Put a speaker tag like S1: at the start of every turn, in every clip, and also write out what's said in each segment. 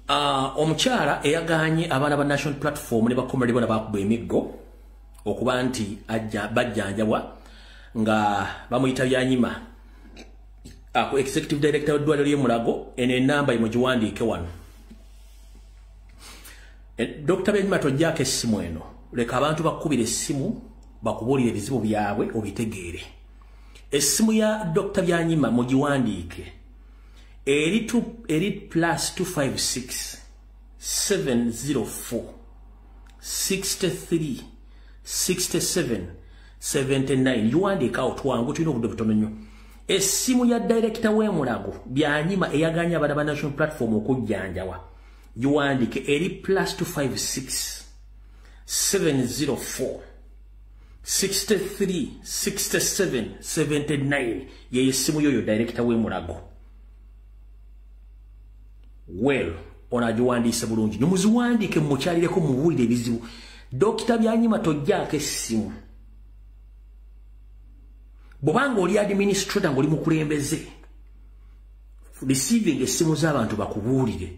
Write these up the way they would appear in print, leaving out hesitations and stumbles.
S1: Omukyala eyaganye abaana ba National Platform ne bakomere bona bakuba emiggo okuba nti ajja bajjanjabwa nga bamuyita Byanyima, ako executive director w'eddwaliro ly'e Mulago. Eno enamba imugiwandiike wano. Dr. Byanyima, tojjaako essimu eno, leka abantu bakubira essimu bakubuulire ebizibu byabwe obitegeere. Essimu ya Dr. Byanyima mugiwandiike, eri +256 704 63 67 79. Giwandiike awo, twangu, tulina obudde butono nnyo. Essimu ya director w'e Mulago Byanyima eyaganya abaana ba National Platform okujjanjabwa, giwandiike, eri +256 704 63 67 79. Yeyo essimu yoyo director w'e Mulago. Well, ono agiwandiise bulungi, nomuziwandiike, mumukyalireko, mubuulire ebizibu. Dokita Byanyima, tojjaako essimu. Bw'obanga oli administrator, ng'oli mukulembeze, receiving essimu z'abantu bakubuulire.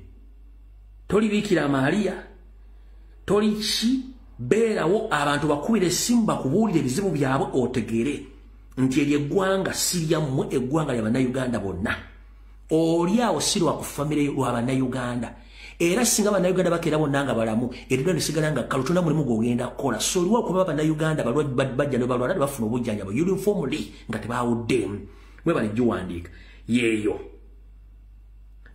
S1: Toli Biikira Maaliya, toli ki, beerawo abantu bakubira essimu bakubuulire ebizibu byabwe, otegeere nti eryo eggwanga si lyammwe, eggwanga lya Bannayuganda bonna. Oli awo si lwa ku famire, lwa Bannayuganda. Era singa Bannayuganda bakeera bonna nga balamu, eddwaliro lisigala nga kkalu, tolina mulimu gw'ogenda kukola. So oliwo okuba Bannayuganda bajja ne balwala ne bafuna obujjanjabo uniformly nga tebaawuddeemu. Mwebale giwandiika, yeeyo.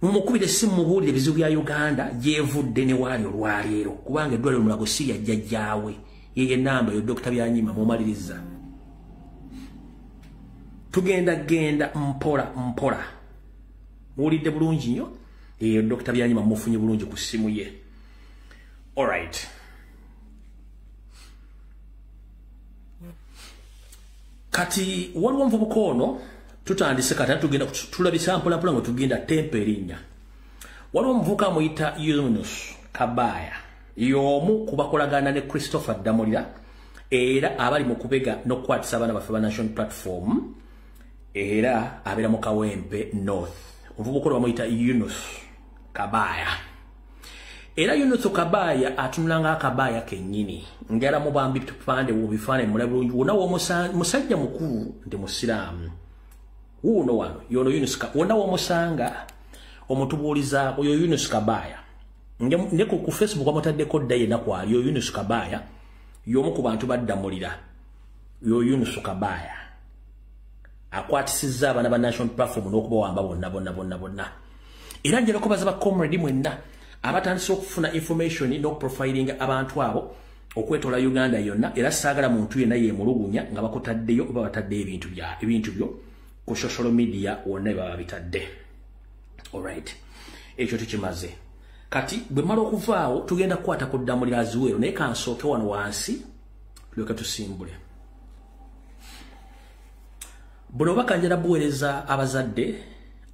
S1: Mumukubire essimu, mubuulire ebizibu bya Uganda gyevudde ne waali olwaleero, kubanga eddwaliro Mulago si lya jjajjaawe. Yeyo enamba yo Dr. Byanyima. Mumaliriza, tugenda genda mpola mpola. Muwulidde bulungi nnyo? Eyo Dr. Byanyima mufunye bulungi ku ssimu ye. Alright, kati waliwo omuvubuka ono, tutandise kati, tugenda tulabisa mpola mpola nga tugenda tempo erinnya. Waliwo omuvubuka amuyita Yunus Kabaya, y'omu ku bakolagana ne Christopher Damulira, era abali mu kubega n'okukwatisa abaana baffe ba National Platform, era abeera mu Kawempe North. Omuvubuka ono bamuyita Yunus Kabaya, era Yunus Kabaya atunula nga akabaaya kennyini, ngera mubambi tupande mu bifaananyi mulabe bulungi wonna. Musajja mukulu nti musiraamu. Wuuno wano yono Yunus, wonna w'omusanga omutubuulizaako oyo Yunus Kabaya. Ne ku Facebook bamutaddeko dda yenna kwali. Oyo Yunus Kabaya y'omu ku bantu baddamulira. Yo Yunus Kabaya akwatisizza abaana ba National Platform n'okubawamba bonna bonna bonna bonna. Era njala okubaza ba comrade mwenna abatandise okufuna information n'okuprofilinga abantu abo okwetola Uganda yonna. Era saagala muntu yenna yeemulugunya nga bakutaddeyo oba bataddeyo ebintu byo ku social media wonna baba bitadde. Alright, ekyo tukimaze. Kati bwe mala okuvaawo, tugenda kukwata ku Ddamulira aziweero, naye kansooke wano wansi tulyoke tusimbule. Buno obubaka njala buweereza abazadde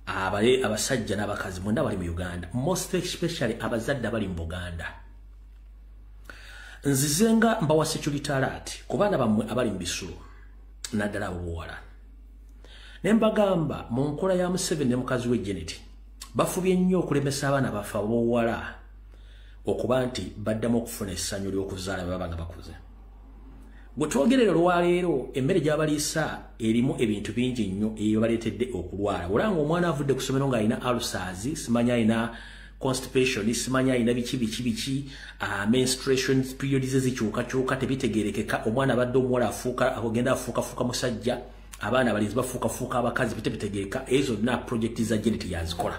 S1: abale, abasajja n'abakazi mwenna bali mu Uganda, most especially abazadde abali mu Buganda. Nzize nga mbawa security alert ku baana bammwe abali mu bisulo, naddala abo buwala, ne mbagamba mu nkola ya Museveni ne mukazi we Janet, bafubye nnyo okulemesa abaana baffe ab'obuwala okuba nti baddamu okufuna essanyu ly'okuzaala bwe baba nga bakuze. Bwe twogerera olwaleero, emmere gy'abaliisa erimu ebintu bingi nnyo ebibaleetedde okulwala. Olanga omwana avudde ku ssomero ng'alina ulcers, simanyi alina constipation, simanyi alina biki biki biki, menstruation period ze zikyukakyuka, tebitegerekeka. Omwana abadde omuwala afuuka, agenda afuukafuuka musajja, abaana abalenzi bafuukafuuka abakazi, bitegerekeka. Ezo zonna project za Janet yazikola.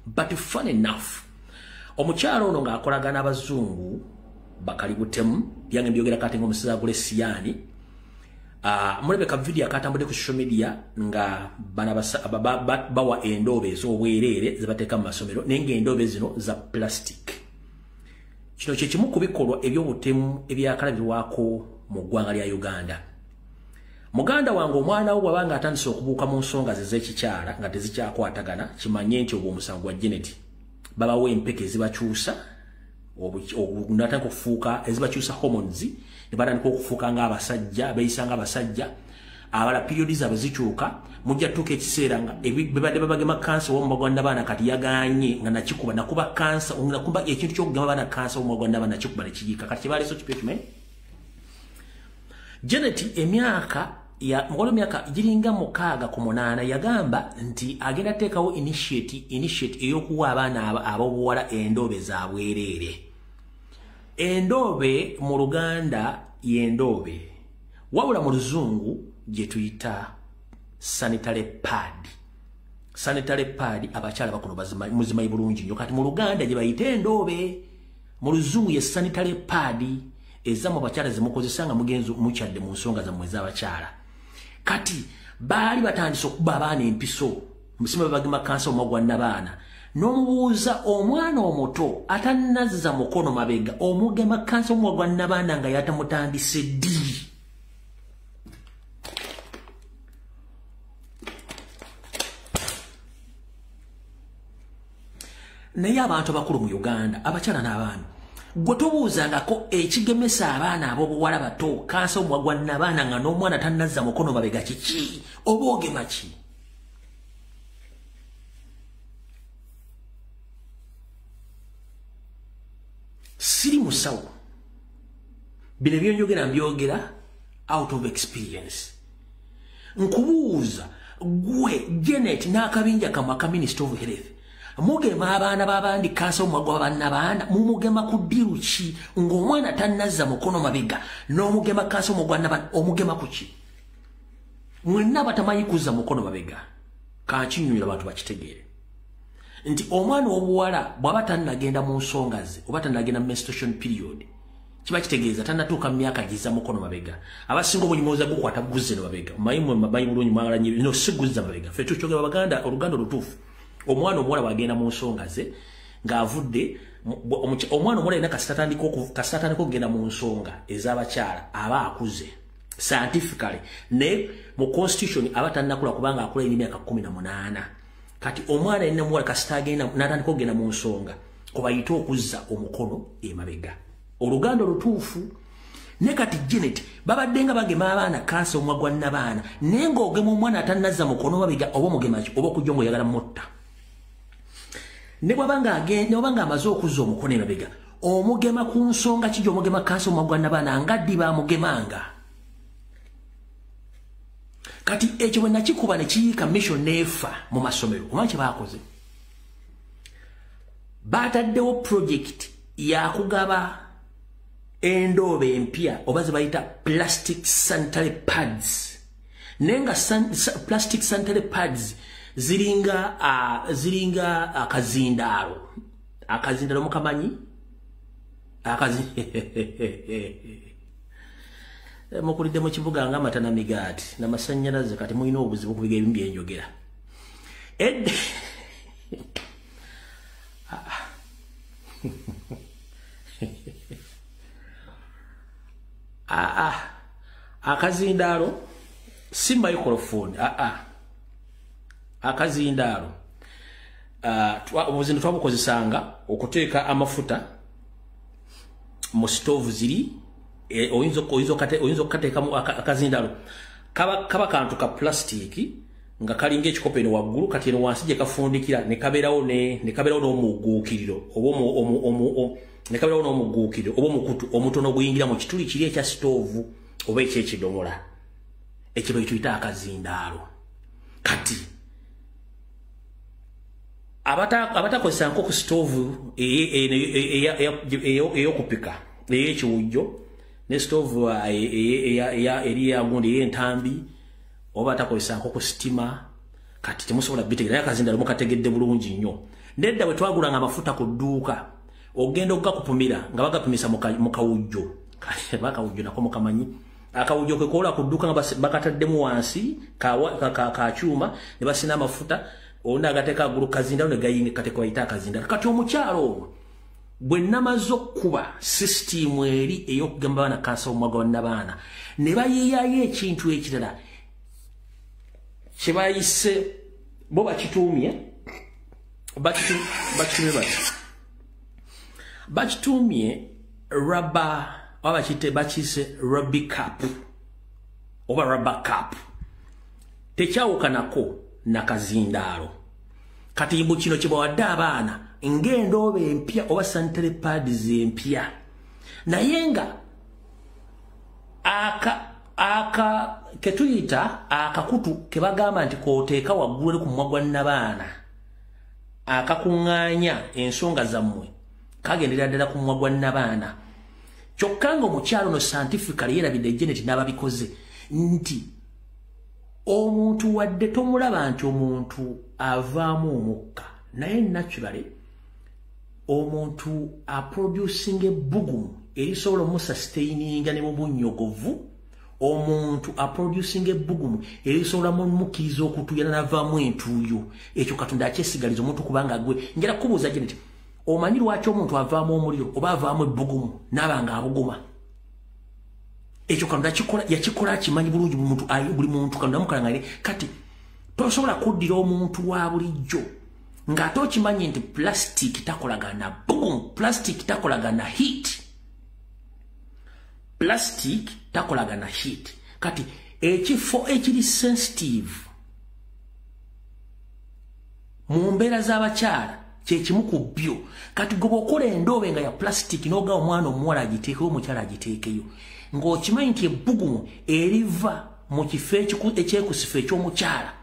S1: But fun enough, omukyalo ono ng'akolagana abazungu bakali butemu, byange mbyogera kati ng'omusajja agula esiyaani. Mulabeka video akatambudde ku social media nga bana bawa endoobe ez'obwereere ze bateeka mu masomero, naye ng'endoobe zino za plastic. Kino kye kimu ku bikolwa eby'obutemu ebyakalabirwako mu ggwanga lya Uganda. Muganda wange, omwana wo bw'aba nga atandise okubuuka mu nsonga ze z'ekikyala nga tezikyakwatagana, kimanye nti ogwo omusango gwa Janet. Babawa empeke ezibakyusa, natandika okufuuka, ezibakyusa hormones, ne batandika okufuuka ng'abasajja, beeyisa ng'abasajja. Abala period zaabwe zikyuka, mujja tuuka ekiseera nga bebadde babagema kansa ow'omumwa gwa nnabaana kati yaganye nga nakikuba nakuba kansa, nakuba ekintu ky'okugema abaana kansa ow'omumwa gwa nnabaana nakikuba nekiyiika. Kati kyebaleese okipya okimanyi? Janet emyaka ya mugolo myaka giringa 6 ku 8 yagamba nti agenda teekawo initiate ey'okuwa abaana ab'obuwala endoobe za bwereere. Endoobe mu Luganda y'endoobe, wabula mu Luzungu gye tuyita sanitary pad. Sanitary pad abakyala bakuno muzimanyi bulungi nnyo. Kati mu Luganda gye bayita endoobe, mu Luzungu ye sanitary pad ezammwe abakyala ze mukozesa nga mugenzi mukyadde mu nsonga zammwe ez'abakyala. Kati baali batandise okuba abaana empiso, musima babagema kansa omumwa gwa nnabaana. N'omubuuza omwana omuto atannazza mukono mabega omugema kansa omumwa gwa nnabaana nga yatamutandise ddi? Naye abantu abakulu mu Uganda, abakyala n'abaami, gwe tobuuzangako ekigemesa abaana ab'obuwala bato kansa omumwa gwa nnabaana nga n'omwana tannazza mukono mabega kiki? Oba ogema ki? Siri musawo. Bino byenjogera mbyogera out of experience. Nkubuuza gwe Janet n'akabinja kamwe aka Minister of Health, mugema abaana b'abandi kansa omumwa gwa nnabaana mumugema ku ddiru ki ng'omwana tannazza mukono mabega n'omugema kansa omumwa gwa nnabaana omugema ku ki? Mwenna abatamanyi kuzza mukono mabega, kankinyumira abantu bakitegeere nti omwana obuwala bw'aba tannagenda mu nsonga ze oba tannagenda mu menstruation period, kiba kitegeeza tannatuuka mu myaka gizza mukono mabega. Abasinga obungi gukwata guzze no mabega. Mumanyi mwe mumanyi bulungi mwagala nnyo no si guzza mabega. Ffe tukyogera Abaganda Oluganda olutuufu. Omwana omuwala bw'agenda mu nsonga ze ng'avudde, omwana omuwala yenna kasita atandika okugenda mu nsonga ez'abakyala aba akuze scientifically, naye mu constitution aba tannakula kubanga akula emyaka 18. Kati omwana yenna muwala kasita agenda n'atandika okugenda mu nsonga kubayite okuzza omukono emabega. Oluganda olutuufu. Ne kati Janet babadde nga bagema abaana kansa omumwa gwa nnabaana, naye ng'ogema omwana atannazza mukono mabega oba omugema ki? Oba okujja ng'oyagala mutta. Ne bw'aba ng'amaze okuzza omukono emabega, omugema ku nsonga ki gy'omugema kansa omumwa gwa nnabaana nga ddi baamugemanga? Kati ekyo bwe nakikuba ne kiyiika mission n'efa mu masomero. Omanyi kye baakoze? Baataddewo project yakugaba endoobe empya oba ze bayita plastic sanitary pads. Naye nga plastic sanitary pads ziringa akazindaalo. Akazindaalo mukamanyi? Mukulidde mu kibuga nga amata na migaati n'amasannyalaze, kati mulina obuzibu okubiga ebimu byenjogera. Akazindaalo si microphone. Akazindaalo obuzindaalo twabukozesanga okuteeka amafuta mu stove ziri. Oyinza okukateekamu akazindaalo kaba kantu ka plastic nga kalinga ekikopo eno waggulu, kati eno wansi gye kafundikira ne kabeerawo n'omugguukiriro oba ne kabeerawo n'omugguukiriro oba omukutu omutono oguyingira mu kituli kiri ekya sitoovu oba ekyekidomola, ekyo bwe tuyita akazindaalo. Kati abatakozesa nko ku sitoovu ey'okupika ey'ekiwujjo ne sitoovu eri yagundi ey'entambi oba atakozesa nko ku sitima, kati temusobola bitegera. Naye akazindaalo mukategedde bulungi nnyo. Nedda bwe twagulanga amafuta ku dduuka ogenda okugakupumira nga bagapimisa mu kawujjo. Bakawujjo nako mukamanyi? Akawujjo ke kola ku dduuka nga bakataddemu wansi ka kyuma ne basina amafuta, onda agateeka agulu kazindaalo ne gayinga kateeka bayita akazindaalo. Kati omukyalo ono bwe namaze okukuba sisitimu eri ey'okugamba abaana kansa omumwa gwa nnabaana, ne bayiiyayo ekintu ekirala kye bayise bo bakituumye bati bakituumye rubber oba bakiyite bakiyise rugby cap oba rubber cap. Tekyawukanako na kazindaalo. Kati mbu kino kye bawadde abaana ng'endoobe empya oba sanitary pads empya, naye nga aka ketuyita akakutu ke bagamba nti kooteeka waggulu eri ku mumwa gwa nnabaana akakuŋŋaanya ensonga zammwe kagendera ddala ku mumwa gwa nnabaana. Kyokka ng'omukyalo ono scientifically yeerabidde Janet n'ababikoze nti omuntu wadde tomulaba nti omuntu avaamu omukka, naye naturally omuntu aproducinga ebbugumu erisobola omusustaininga ne mu bunnyogovu. Omuntu aproducinga ebbugumu erisobola mumukkiriza okutuuyana n'avaamu entuuyo. Ekyo Katonda akyesigaliza omuntu kubanga gwe. Njala kubuuza Janet, omanyi lwaki omuntu avaamu omuliro oba avaamu ebbugumu n'aba nga abuguma? Ekyo Katonda yakikola akimanyi bulungi buli muntu Katonda amukalangane. Kati tosobola kuddira omuntu wa bulijjo ng'ate okimanyi nti plastic takolagana bbugumu, plastic takolagana heat, plastic takolagana heat. Kati ekifo ekiri sensitive mu mbeera z'abakyala kyekimu ku byo. Kati gwe bw'okola endoobe nga ya plastic n'ogawa omwana omuwala agiteekeyo, omukyala agiteekeyo, ng'okimanyi nti ebbugumu eriva mu kifo ekyekusifu eky'omukyala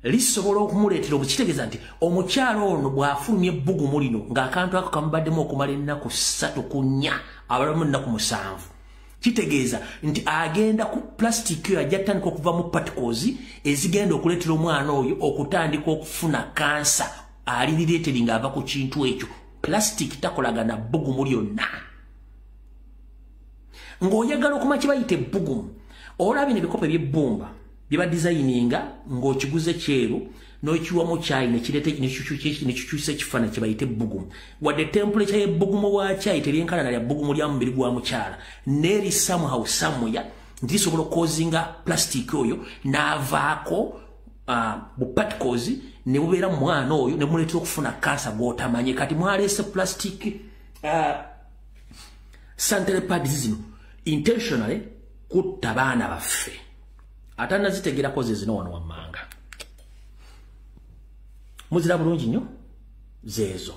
S1: lisobola okumuleetera obukitegeeza nti omukyala ono bw'afulumya ebbugumu lino ng'akantu ako kamubaddemu okumala ennaku 3 ku 4 abalamu ennaku 7, kitegeeza nti agenda ku plastic oyo ajja kutandika okuva mu particles ezigenda okuleetera omwana oyo okutandika okufuna kansa ali related ng'ava ku kintu ekyo. Plastic takolagana bbugumu lyonna. Ng'oyagala okumanya kye bayita ebbugumu, olaba bino ebikopo eby'ebbumba bye badesigninga ng'okiguze kyeru n'okiwamu kyayi nekikyusa ekifaananyi kye bayita ebbugumu. Wadde temperature y'ebbugumu bwa kyayi teryenkana na lya bbugumu lya mubiri gwa mukyala, n'eri somehow somewhere nti lisobola okukozinga plastic oyo n'avaako bu particles ne bubeera mu mwana oyo ne bumuleetera okufuna kansa gw'otamanye. Kati mwaleese plastic sanitary pads zino intentionally kutta baana baffe. Ate nazitegeerako ze zino wano wammanga. Muzira bulungi nnyo zeezo.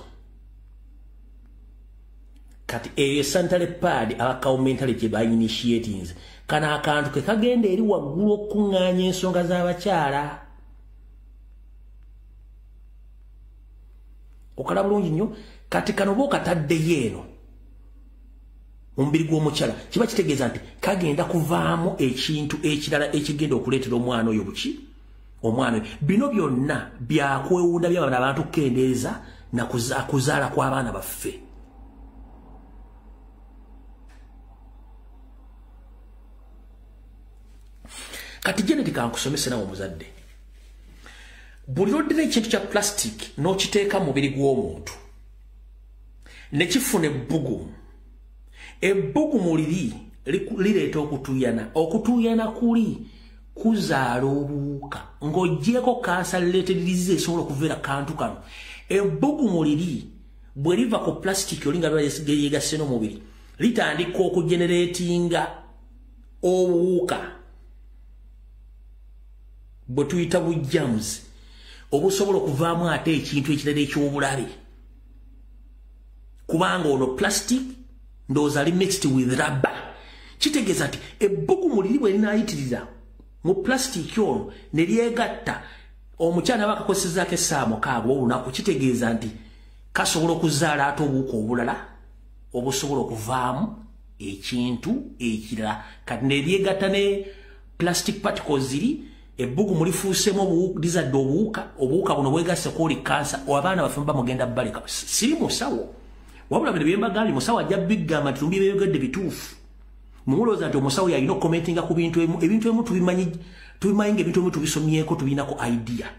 S1: Kati eyo sanitary pad abakawumentale gye bainitiatinze. Kano akantu ke kagenda eri waggulu okuŋŋaanya ensonga z'abakyala. Okala bulungi nnyo. Kati kano oba okataddeyo eno omubiri gw'omukyala kiba kitegeeza nti kagenda kuvaamu ekintu ekirala ekigenda okuleetera omwana oyo buki omwana oyo. Bino byonna byakwewunda byabano abantu kukendeeza na kuzaala kw'abaana baffe. Kati Janet kankusomese nawe omuzadde, buli lw'oddira ekintu kya plastic n'okiteeka mu mubiri gw'omuntu ne kifuna ebbugumu, ebbugumu liri lireeta okutuuyana. Okutuuyana kuli kuzaala obuwuka ng'oggyeko kansa related disease esobola okuveera kantu kano. Ebbugumu liri bwe liva ku plastic oli nga yeegasse n'omubiri litandika okugeneratinga obuwuka bwe tuyita bu germs obusobola okuvaamu ate ekintu ekirala eky'obulabe, kubanga ono plastic ndowooza ali mixed with rubber. Kitegeeza nti ebbugumu liri bwe linaayitirira mu plastic ono ne lyegatta, omukyala aba akakozesaako essaawa 6 olunaku, kitegeeza nti kasobola okuzaala ate obuwuka obulala obusobola okuvaamu ekintu ekirala. Kati ne lyegatta ne plastic particles ziri, ebbugumu lifuuseemu lizadde obuwuka, obuwuka buno bwegasse kwoli kansa. Abaana baffe muba mugenda baleka. Siri musawo, wabula bino bye mbagambye musawo ajja bigamba nti lumbi byeyogedde bituufu. Mumulowooza nti omusawo yalina okukomentinga ku bintu ebintu ebimu tubimanyi ng'ebintu ebimu tubisomyeko tubirinako idea.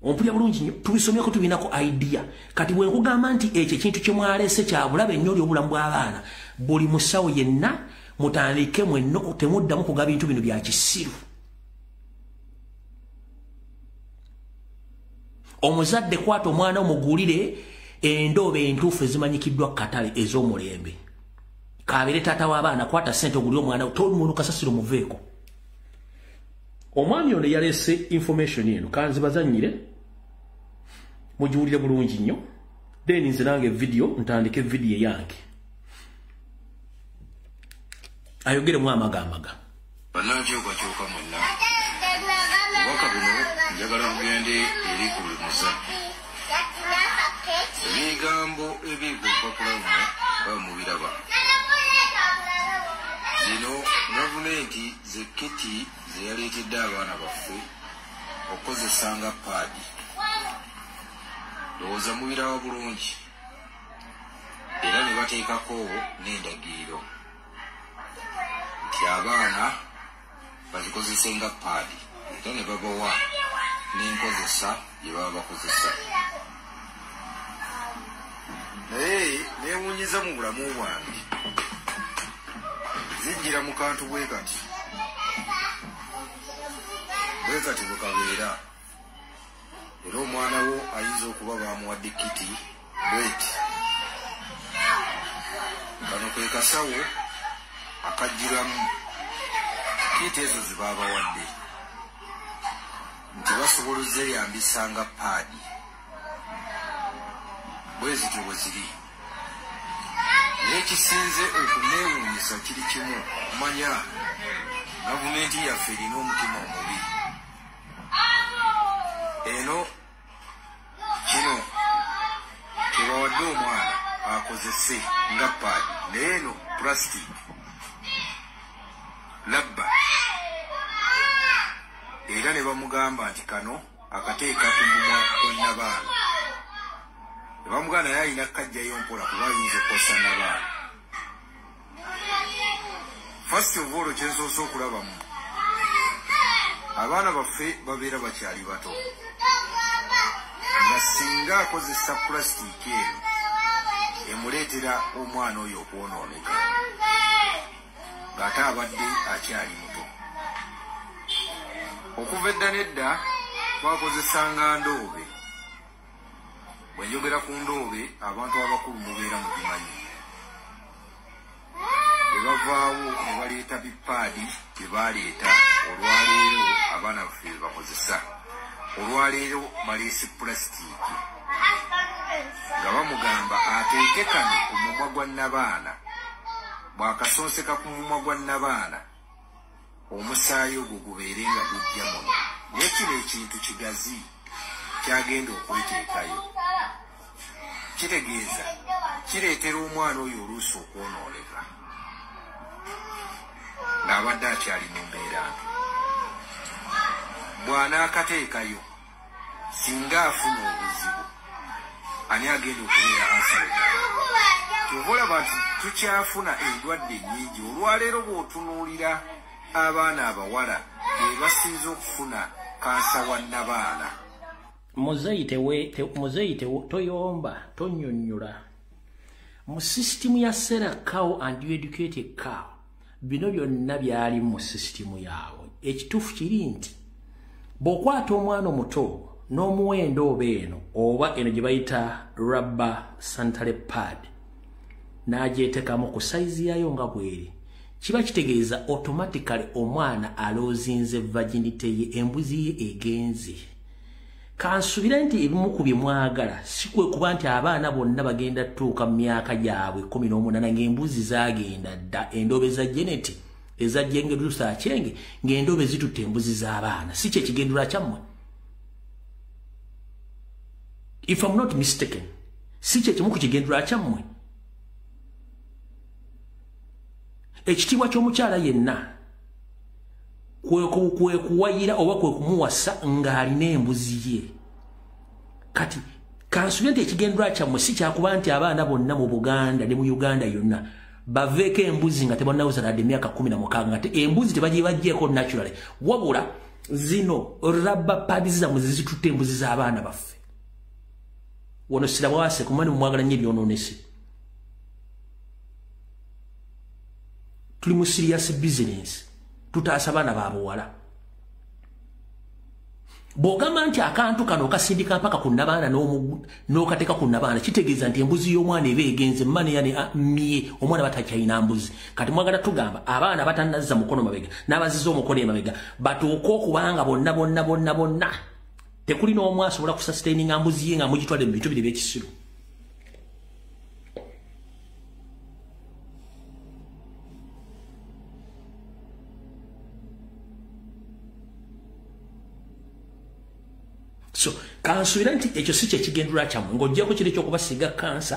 S1: Ompulira bulungi nnyo, tubisomyeko tubirinako idea. Kati bwe nkugamba nti ekyo ekintu kye mwaleese kya bulabe nnyo eri obulamu bw'abaana, buli musawo yenna mutandike mwenno temuddamu kugaba bintu bino bya kisiru. Omuzadde kwata omwana omugulire endoobe entuufu ezimanyikiddwa ku katale ez'omulembe. Kabeere taata w'abaana, kwata ssente ogulire omwana tomuntu kasasiro muveeko. Omwami ono yaleese information eno, kanzibazannyire mugiwulire bulungi nnyo, then nze nange video ntandike video yange ayogeremu amagamaga.
S2: Bannankyukakyuka mwenna, obubaka buno njagala bugende eri ku buli muzadde. Ebigambo ebiri ku lupapula luno nga mubiraba, zino gavumenti zekkiti ze yaleetedde abaana baffe okukozesa nga paadi. Ndowooza mubiraba bulungi, era ne bateekako n'endagiriro nti abaana bazikozese nga paadi, era ne babawa n'enkozesa gye baba bakozesa. Naye neewuunyiza mu bulamu bwange, zijjira mu kantu bwe kati bwe kabeera, era omwana wo ayinza okuba bamuwadde kiti bweti. Kano ke kasawo akajjiramu kiti ezo ze baabawadde nti basobola ozeeyambisa nga paadi. Bwe zityo bwe ziri. Naye ekisinze okuneewuunyisa kiri kimu, kumanya gavumenti yaffe erina omutima omubi. Eno kino kyebawadde omwana akozese nga paadi, naye eno plastic labba, era ne bamugamba nti kano akateeka ku mumwa gwa nnabaana. Ne bamugamba naye alina kukajjayo mpola kuba ayinza okukosa nnabaana. First of all, kye nsoose okulabamu, abaana baffe babeera bakyali bato, nga singa akozesa pulasitiiki eno emuleetera omwana oyo okwonooneka ng'ate abadde akyali muto. Okuva edda n'edda twakozesanga ndoobe. Bwe njogera ku ndoobe, abantu abakulu mubeera mubimanyi. Ne bavaawo ne baleeta bipaadi bye baleeta olwaleero abaana baffe bye bakozesa. Olwaleero baleese pulasitiiki nga bamugamba ateeke kano ku mumwa gwa nnabaana. Bw'akasonseka ku mumwa gwa nnabaana, omusaayi ogwo gubeere nga gujja muno. Naye kino ekintu kigazi kyagenda okweteekayo, kitegeeza kireetera omwana oyo oluusi okwonooneka ng'abadde akyali mu mbeera mbi. Bw'anaakateekayo singa afuna obuzibu, ani agenda okubeera answerable? Kyova olaba nti tukyafuna endwadde nnyingi. Olwaleero bw'otunuulira abaana abawala be basinze okufuna kansa wa nnabaana.
S1: Muzeeyi toyomba, tonnyonnyola. Mu sisitimu ya sell a cow and you educate a cow, bino byonna byali mu sisitimu yaabwe. Ekituufu kiri nti bw'okwata omwana omuto n'omuwa endoobe eno oba eno gye bayita rubber sanitary pad n'agyeteekamu ku sayizi yaayo nga bw'eri, kiba kitegeeza automatically omwana aloozinze virginity ye, embuzi ye egenze. Kansubire nti ebimu ku bye mwagala si kwe kuba nti abaana bonna bagenda tuuka mu myaka gyabwe 18 ng'embuzi zaagenda dda, endoobe za Janet eza Jengedusa Achenge ng'endoobe zitutte embuzi z'abaana. Si kye kigendera kyammwe? If I'm not mistaken, si kye kimu ku kigendera kyammwe? Ekitiibwa ky'omukyala yenna kwe kuwayira oba kwe kumuwasa ng'alina embuzi ye. Kati kansubire nti ekigendera kyammwe si kyakuba nti abaana bonna mu Buganda ne mu Uganda yonna baveeko embuzi nga tebannaweza wadde emyaka 16, nga embuzi tebagibaggyeko naturally, wabula zino rubber pads zammwe zitutte embuzi z'abaana baffe. Wano sirabwase kumani mumwagala nnyo ebyonoonese. Tuli mu serious business, tutaasa baana ba buwala. Bw'ogamba nti akantu kano okasindika mpaka ku nnabaana n'okateeka ku nnabaana, kitegeeza nti embuzi y'omwana eba egenze mane mye, omwana batakyalina mbuzi. Kati mwagala tugamba abaana batannazza mukono mabega n'abazizza omukono emabega batuuke okubanga bonna bonna bonna bonna tekuli n'omu asobola kusustaininga mbuzi ye nga mugitwale mu bintu biri ebyekisiru. So kansuubira nti ekyo si kyekigendera kyammwe, ng'oggyako kiri ekyokubasiiga kansa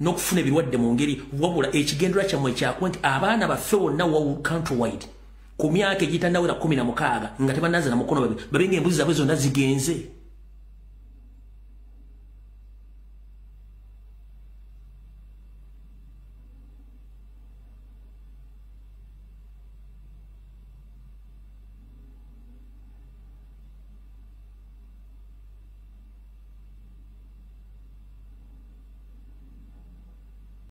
S1: n'okufuna ebirwadde mu ngeri, wabula ekigendera kyammwe kyakuba nti abaana baffe bonna country wide ku myaka egitannawera 16 nga tebannazza na mukono babe, babe ng'embuzi zaabwe zonna zigenze.